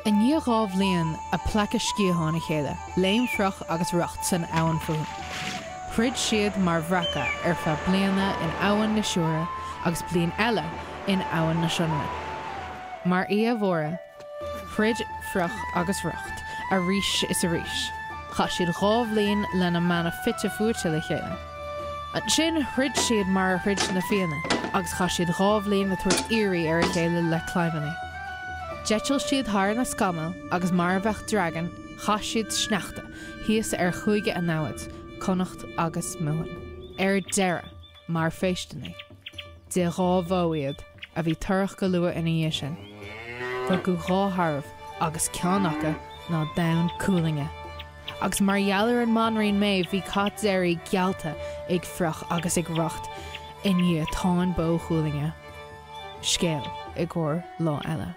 I ndiaidh 2 bhliain a pleacadh sciatháin a chéile, léim Fraoch agus Rocht san abhainn fúthu. Throid siad mar bhreaca ar feadh bliana in Abhainn na Siúire agus bliain eile in Abhainn na Sionainne. Mar fhia mhóra, throid Fraoch agus Rocht arís is arís. Chaith siad 2 bhliain lena mbeanna fite fuaite le chéile. Ansin throid siad mar a throid na fianna agus chaith siad 2 bhliain ag tabhairt iarraidh ar a chéile le claidhmeanna. D'eitil siad thar na scamaill agus mar a bheadh dragain, chaith siad sneachta thíos ar chúige a namhad, Connacht agus Mumhan. Ar deireadh, mar phéisteanna, de dhá bhó iad, a bhí torrach go luath ina dhiaidh sin. Rugadh 2 tharbh agus ceann acu ná Donn Cuailnge. Agus mar gheall ar an mBanríon Méabh bhí cath deiridh geallta ag Fraoch agus ag Rocht i ndiaidh Táin Bó Cuailnge. Scéal i gcomhair lá eile.